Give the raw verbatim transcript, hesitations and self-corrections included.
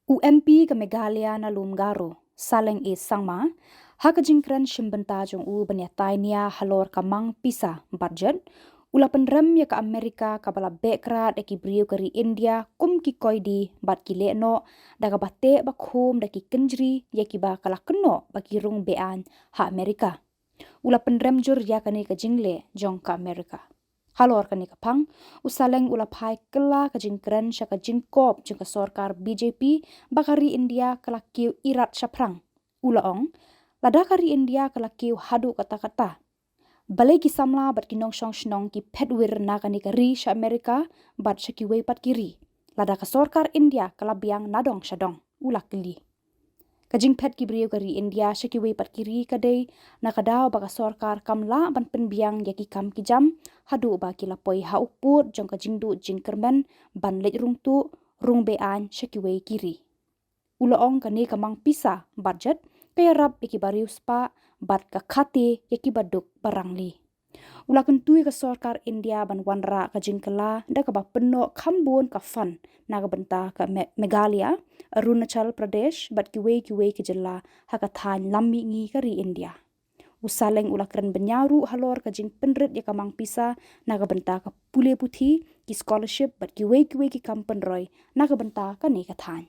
U MP ka Meghalaya na lum Garo, Saleng A Sangma, ha ka jingkren shim bynta jong u ban iatai nia halor ka mang pisa budget, u la pynrem ia ka Amerika kaba la beh krad ia ki briew ka ri India kum ki koidi bad ki lehnoh, da kaba teh bakhum da ki kynjri ia kiba ka la kynnoh ba ki rung be-ain ha Amerika. U la pynrem jur ia kane ka jingleh jong ka Amerika. Halor kane ka phang, u Saleng u la phai kylla ka jingkren sha ka jingkop jong ka sorkar BJP ba ka ri India ka la kiew irat shaphrang. U la ong, lada ka ri India ka la kiew haduh katta katta, balei ki samla bad ki nongshong shnong ki phetwir na kane ka ri sha Amerika bad sha kiwei pat ki ri, lada ka sorkar India ka la biang nadong shadong? U la kylli. Ka jingphet ki briew ka ri India sha kiwei pat ki ri ka dei na ka daw ba ka sorkar kam lah ban pynbiang ia ki kam ki jam, haduh ba ki la poi ha u pud jong ka jingduh jingkyrmen ban leit rung tuh, rung be-ain sha kiwei ki ri. U la ong kane ka mang pisa budget ka iarap ia kiba riewspah bad ka khate ia kiba duk ba rangli. U la kyntu ia ka sorkar India ban wanrah ka jingkylla da kaba pynnoh kham bun ka fund na ka bynta ka Me-, Meghalaya, Arunachal Pradesh bad kiwei kiwei ki jylla ha ka thain lam mihngi ka ri India. U Saleng u la kren bniah ruh halor ka jingpynrit ia ka mang pisa na ka bynta ka pule puthi, ki scholarship bad kiwei kiwei ki kam pynroi na ka bynta kane ka thain.